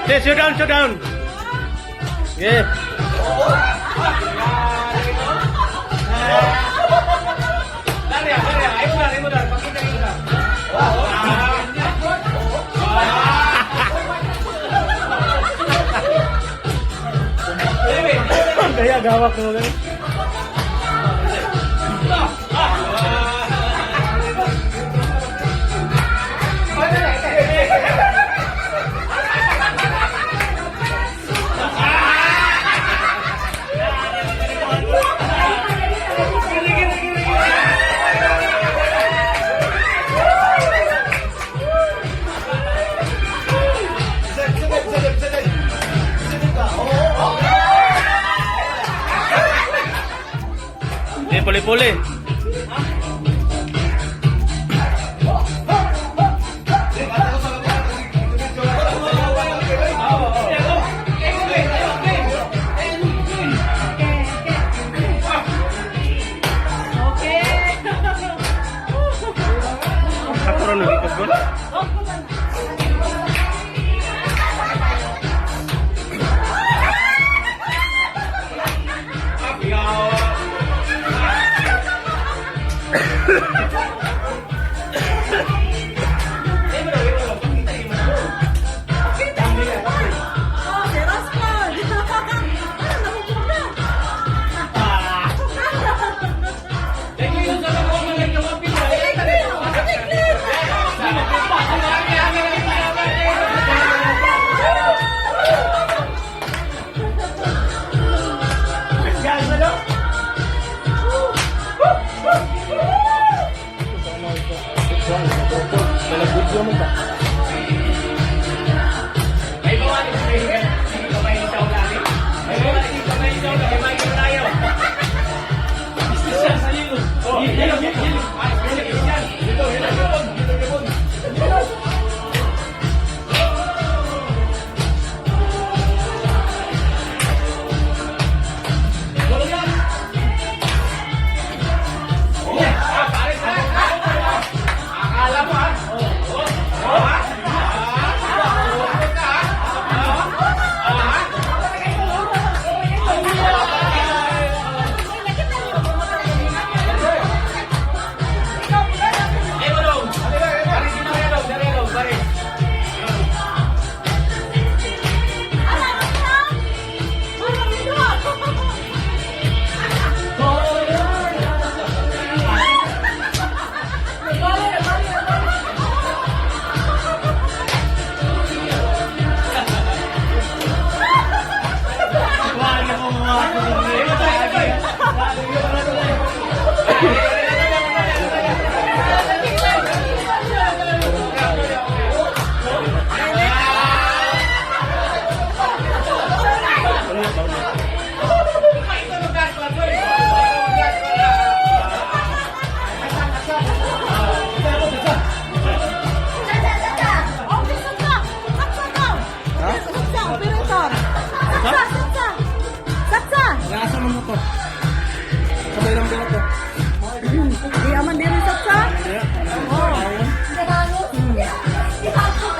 Okay, sit down, sit down. Yeah. Kaya gawak mo ganun. Eh, puli-puli. Okay. Katro na likod ko. Oh, si Raspon. Ano, nahukom na. Okay, saksa. Saksa ka. Saksa, operator. Saksa, saksa. Saksa. Nasa man mo to? Sabay lang din to. Di aman diri saksa. Oh.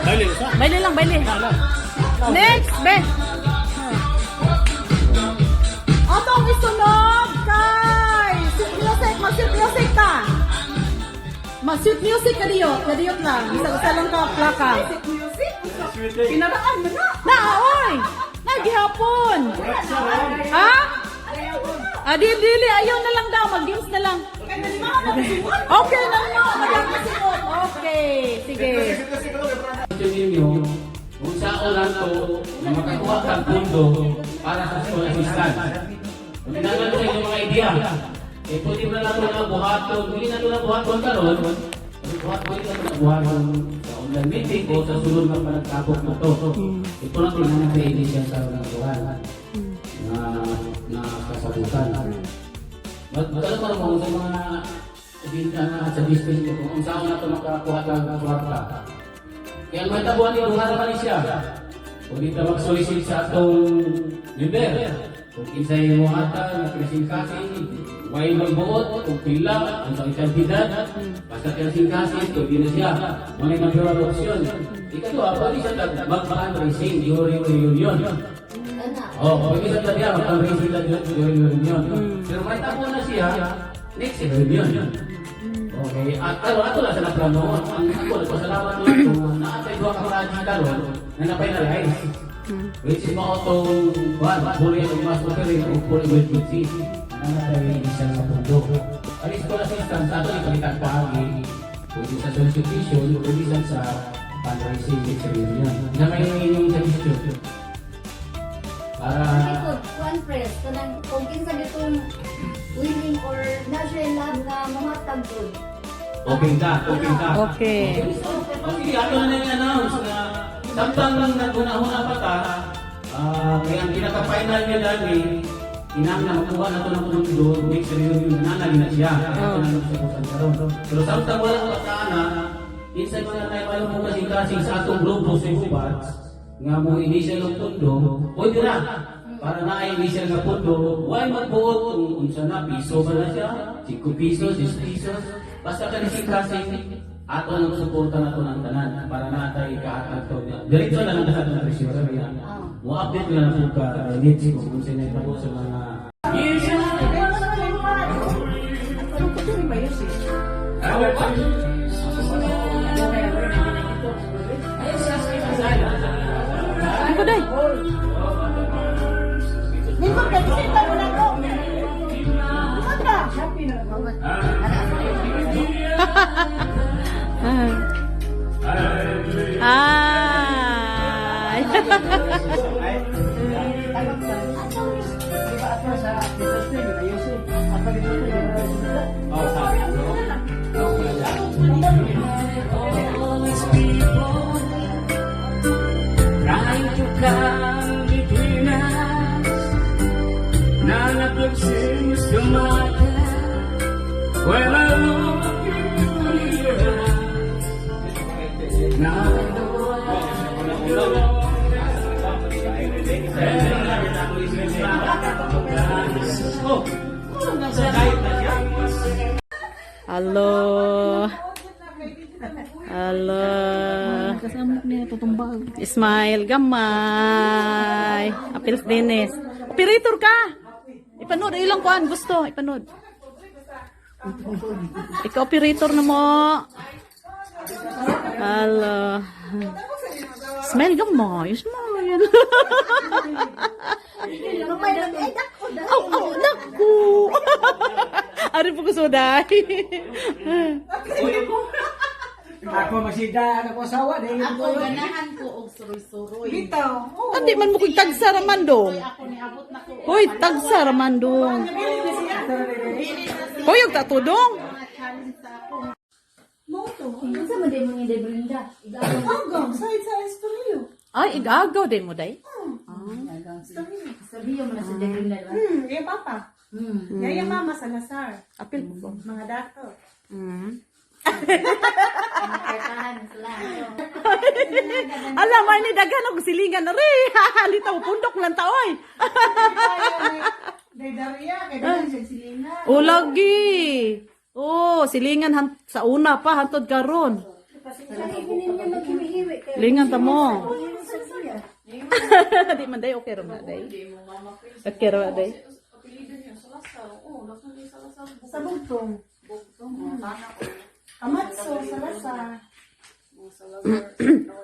Dali, sa. Baile lang, baile. Next, be. Atong isunod kay sweet music, mag-sweet music ka. Mag-sweet music ka diyo, kadiyot lang. Isa-isa lang ka plaka. Pinaraan mo na. Na, oy. Nagihapon. Ha? Adi dili ayaw na lang daw mag Games na lang. Okay na mo. Magkakasunod. Okay, sige. Ninyo kung saan lang to na makakuha kang pundo para sa school assistance. Kung tinanong sa inyong mga idea, eh pwede ba nato na buhaton, hindi na ito na buhaton karon, pero pwede na ito na buhaton sa online meeting o sa sunod na panagkabok na to. Ito lang tinanong sa initial sa ng buhan na kasabutan. Magkano pa mo sa mga sa district kung saan na ito makakuha ng kwarta. Kaya ang mahitabuan ni duha naman ni siya. Pwede ta mag-solicit sa atong member. Kung kinsay mo ata, nagkasing-kasing, way magbuot, kung pila, ang sa kantidad, basta kasing-kasing, pwede na siya. Mga natural option. Ikadua, pwede siya mag-fundraising during reunion. Oh, pwede siya tag mag-fundraising lang during reunion. Pero may tabo na siya, next reunion. Okay, at ano ato lang sa naplano, ang ako nagpasalamat ko kung naatay duha ka project karon na na-finalize. Which is mao tong kuan, fully og mass offering o full emergency. Na natay isang sa pundo. Ang school assistance ato ni palitan paagi pwede sa solicitation, pwede sa fundraising next reunion. Na may inyong suggestion. Para Likod, kuan press, kanang kung kinsa gitong willing or natural love na mamatag gud. Open ta, open ta. Okay. Okay, ato na nang announce na samtang lang naghuna-huna pa ta, kaya ang pinaka-final niya dali, inang na makuha na ito ng pundo, next reunion na nanali na siya. Kaya ato na nang sabutan karon. Pero samtang wala pa ta na, inside mga tayo mayo mo kasing-kasing sa atong grupo sa Ubats, nga mo initial ng pundo, pwede na. Para na ay initial nga pundo, why magbuot kung unsa na, piso ba na siya, 5 pesos, 6 pesos, basta kasing-kasing, ato ang suporta na to ng tanan para na tayo ikahatag to. Diretso na lang sa atong treasurer ya. Mo update na lang po ka needs kung unsa na itabo sa mga Ano ko, day? Lingkod ka, bisita mo na ko. Lingkod ka. Ay. Trying to come between us. None of them seems to matter. When I look into your eyes, now I know I belong. Hello. Hello. Smile gamay. Apils Dennis. Operator ka. Ipanood ilang kuan gusto ipanood. Ikaw operator na mo. Hello. Smile gamay. Smile. Aw, aw, naku. Ari po ko suday. Ako magsida, ako asawa. Dahil Ako ganahan ko og suroy-suroy. Bitaw. Hindi man mo kung tagsa raman dong. Ako niabot na ko. Hoy, tagsa raman dong. Hoy, yung tatudong. Mga challenge sa ako. Kinsa man din mo ni Brenda? Agaw, sa istoryo. Ay, igagaw din mo, day. Sabiyo mo na sa Brenda, di ba? Ya papa. Yaya mama Salazar. Apil mo. Mga dato. Kartahan sila. Alam, may ni daghan og silingan na rin. Litaw, pundok lang taoy. Daydaria, kay daghan siya silingan. O lagi. Oh, silingan sa una pa hantod karon. Ninyo maghiwi-hiwi kayo. Lingan ta mo. Di man day okay ra man day. Okay ra day. Sa bugtong. Amatso, Salazar.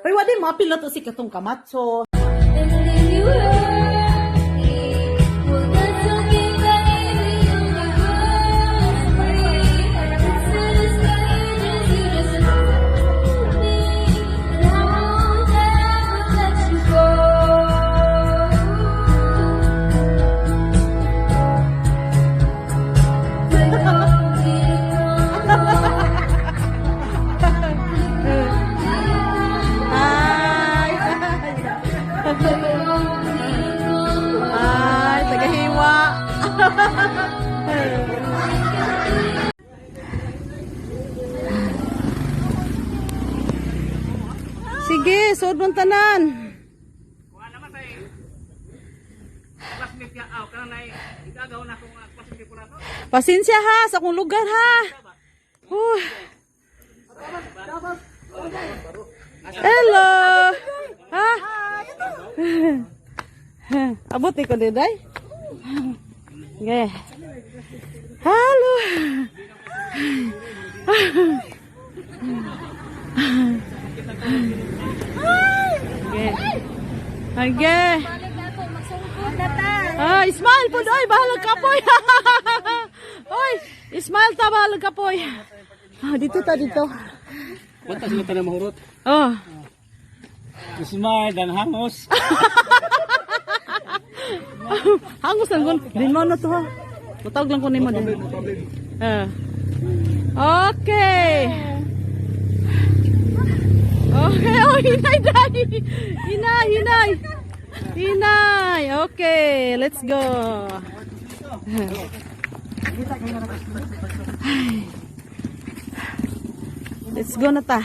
Hoy, wadi mo apil na to si katong Camacho. And then you hurt me. Well, that's okay, baby. Only worth Sud mong tanan. Pasensya ha sa akong lugar ha. Huh. Hello. Ha? Abot ko diday. Okay. Hello. Okay. Okay. Balik na ako, magsungkod na ta. Ah, smile po oy, bahalag kapoy. Oy, smile ta, bahalag kapoy. Ah, dito ta dito. Punta sila tayo mahurot. Oh. Smile dan hangos. Hangos lang gun. Din mo na to ha. Matawag lang ko nimo din. Ah. Okay. Okay, oh, hinay, day. Hinay, hinay. Hinay. Okay, let's go. Ay. Let's go na ta.